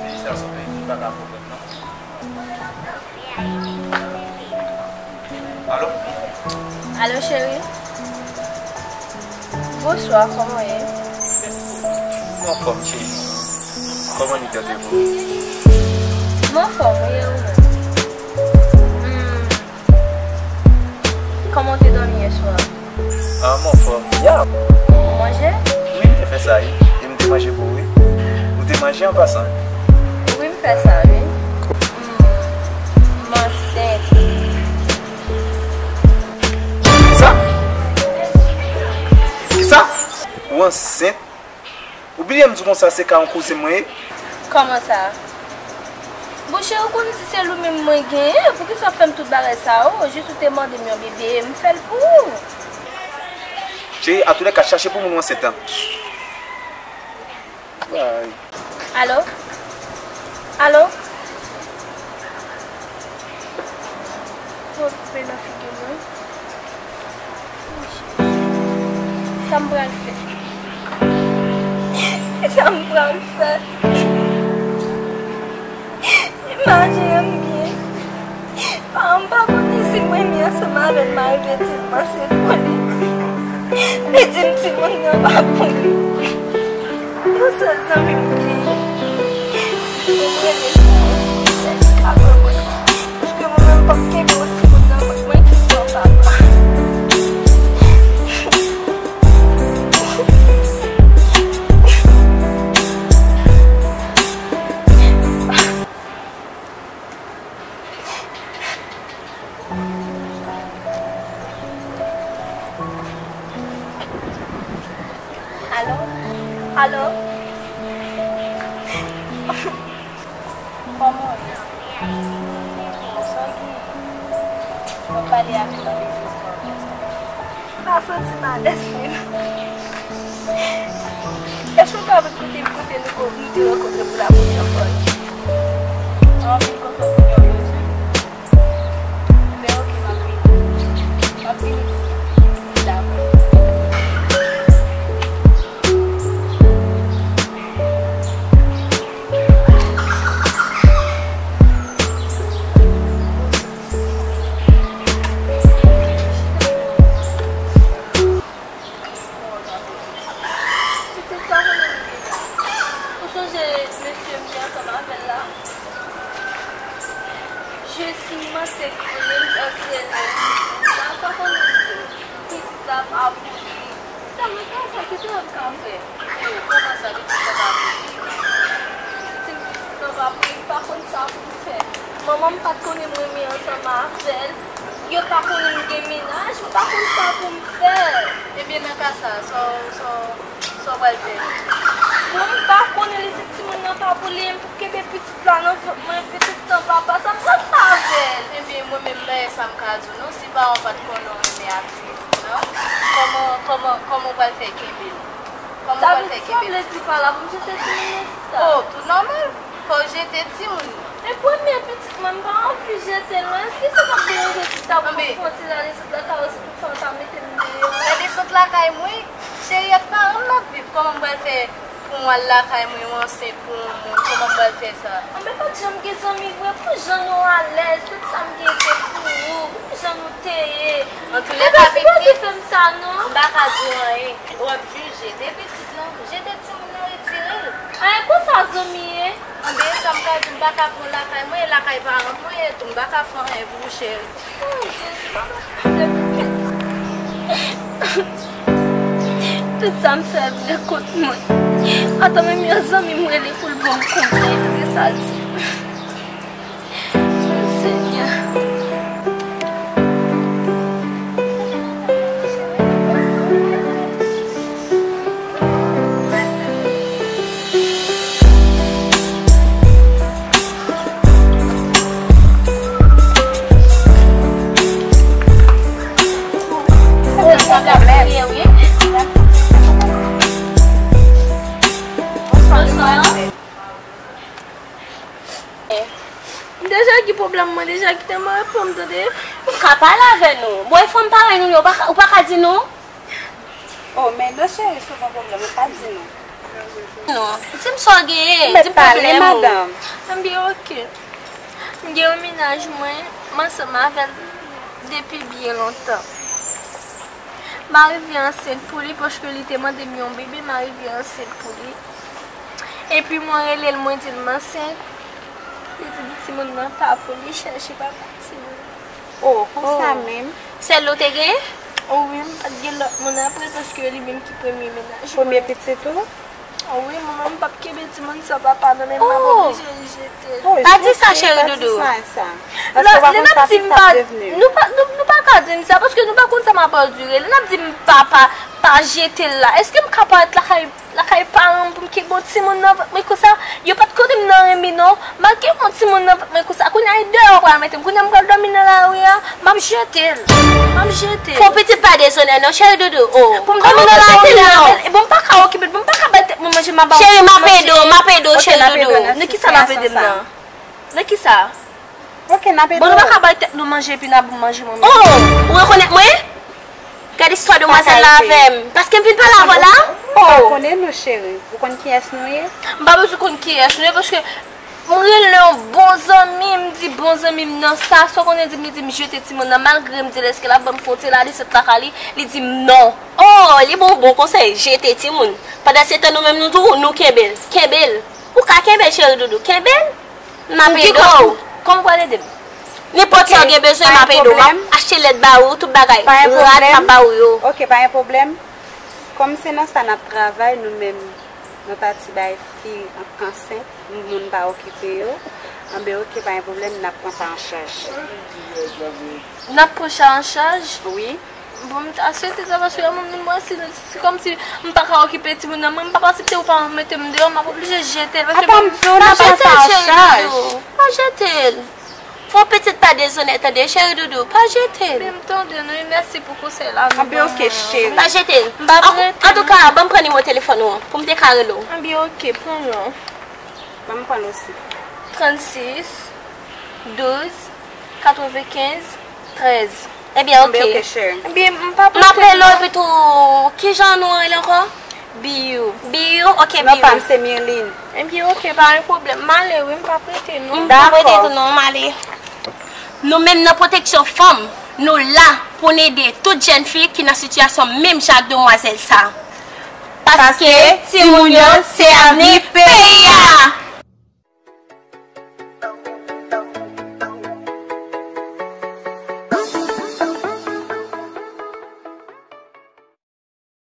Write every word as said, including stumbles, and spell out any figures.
Peyi sa se yon peyi ki pa ka konprann, non. Alo? Alo, cheri. Bonswa, kòman w ye? Mwen anfòm, cheri. Kòman li tande pou ou? Mwen anfòm, wi, e ou menm? Hmm. Kòman w te dòmi yè swa? Ah, mwen anfòm. Ya! Ou manje? Wi, m te fè sa, wi. E m te manje pou ou, wi. Ou te manje an pasan? Wi, m fè sa, wi. Hmm. M ansent. Kisa? Kisa? Ou ansent? Ou bliye m di w konsa se ka yon kouzen mwen ye? Kòman sa? Bon, cheri, ou konn si se ou menm mwen genyen, poukisa w fè m tout bagay sa yo? Jis ou te mande m yon bebe, m fè l pou ou. Cheri, atoulèka, chache pou moun ou ansent an. Bay. Alo? Alo? Twòp koupe nan figi mwen. Sa m pral fè? Sa m pral fè? Imajine m byen. Paran m pa konnen si m renmen ansanm avè l, m a rive di l m ansent pou li. Li di m timoun nan pa pou li. Yon sèl zanmi m genyen. Mwen rele sa, li pa vle mwen. Paske mwen menm, m p ap kenbe yon timoun nan kont mwen ki san papa. Alo? Alo? Kòman w ye? Sa w gen? W ap pale avè m nan dezespwa konsa. M pa santi m alèz menm. Èske w ka koute m kote nou ko-, nou te rankontre pou la premyè fwa? An, m vin kontre w pou yon bezwen. Enben, oke, m ap vini. M ap vini. Dakò. Pitit pa konnen m gen. Ou sonje mesye m te ansanm avè l la? Jezi, m panse konnen m panse l. Sa pa konnen m di. Pitit la pa pou li. Sa mwen ka fè, ki sa m ka fè? Yo, kòman sa, pitit la pa pou li? Di m pitit la pa pou li, m pa konn sa pou m fè. Manman m pa t konnen m renmen ansanm avè l. Yo pa konnen m gen mennaj, m pa konn sa pou m fè. Ebyen, nan ka sa, sa w, sa w, sa w pral fè? Bon, m pa konnen, li di timoun nan pa pou li, m pou kenbe pitit la nan vant mwen, pitit san papa, sa m pral fè avè l? Ebyen, mwen menm, m pa gen sa m ka di w, non, si paran w pa t konnen w renmen ak fi, non? Kòman, kòman, kòman w pral fè kenbe l? Kòman w pral fè kenbe l? Sa vle di pa la pou m jete timoun nan, sista? Oh, tou nòmal. Fò w jete timoun nan. E premye pitit mwen, m pa anvi jete l, non. Èske sa p ap deranje si ta pou m fè yon ti lale sot lakay ou, si pou fè yon ta mete m deyò? Lale sot lakay mwen? Cheri, ak paran m m ap viv. Kòman m pral fè pou m al lakay mwen, ou ansent pou yon moun? Kòman m pral fè sa? Anben, pa t janm gen zanmi vre. Pou jan nou alèz, tout sa m gen se pou ou. Pou jan nou te ye. Antoulèka, pitit, fè m sa, non. M pa ka di w anyen. W ap jije. De pitit lan, jete timoun nan, retire l. Anyen konsa zanmi ye? Anben, sa m ka di, m pa ka pran lakay mwen, e lakay paran mwen ye tou, m pa ka fè anyen pou ou, cheri. Oh, Jezi, papa. Tout sa m fè vle kont mwen. Ata menm yon zanmi m rele pou l ban m konsèy, tande sa l di. Senyè. M deja gen pwoblèm, mwen deja kite mwen reponn, tande. Ou ka pale avè nou. Bon, e fanm parèy nou yo, ou pa ka, ou pa ka di nou? Oh, men non cheri, si w gen pwoblèm, ou ka di nou. Non, di m sa w genyen, di m pwoblèm ou. Anben, oke. M gen yon mennaj mwen, m ansanm avè l depi byen lontan. M arive ansent pou li paske li te mande m yon bebe, m arive ansent pou li. Epi mwen rele l, mwen di l m ansent. Li di m timoun nan pa pou li, chèche papa timoun. Oh, konsa menm. Sèl ou te gen? Oh wi, m pa t gen lòt moun apre paske li menm ki premye mennaj mwen. Premye pitit ou? Oh wi, mwen menm m p ap kenbe timoun san papa nan men m, m ap oblije jete l. Oh, pa di sa, cheri doudou. Lè n ap di m pa, nou pa, nou, nou pa ka di m sa paske nou pa konn sa m ap andire. Lè n ap di m pa, pa, pa jete l la, èske m ka parèt lakay lakay paran m pou m kenbe yon timoun nan vant mwen konsa? Yo pa t konnen m nan renmen non. M al kenbe yon timoun nan vant mwen konsa. Kounye a e deyò yo pral mete m. Kounye a m pral dòmi nan lari a. M ap jete l. M ap jete l. Fò pitit pa dezonè non, cheri doudou. Oh. Pou m dòmi nan lari a. Bon, m pa ka okipe l. Bon, m pa ka bay tèt mwen manje, m ap ba w timoun manje. Cheri, m ap ede w, m ap ede w, cheri doudou. Nan kisa n ap ede m nan? Nan kisa? Ok, n ap ede w. Bon, nou pa ka bay tèt nou manje epi n ap manje mwen menm. Oh, ou rekonèt mwen? Gade istwa demwazèl la avè m. Paske m vin pale avè w la. Oh. Ou pa konnen nou, cheri. Ou konn kiyès nou ye? M pa bezwen konn kiyès nou ye paske m rele yon bon zanmi, m di bon zanmi m nan sa, sa w konnen di m, li di m jete timoun nan, malgre m di l èske l ap ban m fè yon ti ladesant lakay li, li di m non. Oh, li ba w bon konsèy, jete timoun. Pandan se tan nou menm nou tou, nou kenbe l. Kenbe l. Ou ka kenbe l, cheri doudou. Kenbe l. M ap ede w. Kòman w pral ede m? Nenpòt sa w gen bezwen, m ap ede w. M ap achte lèt ba ou, tout bagay. Rad, m ap ba ou yo. Ok, pa gen pwoblèm. Kòm se nan sa n ap travay, nou menm, nan pati bay fi ansent, moun pa okipe yo, anben ok, pa gen pwoblèm, n ap pran sa an chaj. N ap pran sa an chaj? Wi. Bon, m ta swete sa paske yon moun di m, mwen, si, si kòmsi m pa ka okipe timoun nan, mwen, m p ap aksepte ou pa mete m deyò, m ap oblije jete l, paske m pa jete l, cheri doudou. Pa jete l. Fò pitit pa dezonè, tande, cheri doudou, pa jete l. Anben, m tande nou, e mèsi pou konsèy la nou ban mwen an. Anben, ok, cheri. Pa jete l. M p ap rete non. Antouka, ban m pran nimewo telefòn ou an, pou m te ka rele w. Anben, ok, pran non. Ban m pran l osi. Trannsis, douz, katrevenkenz, trèz. Ebyen, ok. Ebyen, ok, cheri. Ebyen, m pa prete non. M ap rele w epi tou, kijan non an rele ankò? Biyou. Biyou, ok, Biyou. Non pa m se Mirline. Ebyen, ok, pa gen pwoblèm. M ale wi, m pa prete non. M pa prete tou non, m ale. Nou menm nan Pwoteksyon Fanm, nou la pou n ede tout jèn fi ki nan sitiyasyon menm jan ak demwazèl sa. Paske timoun yo se avni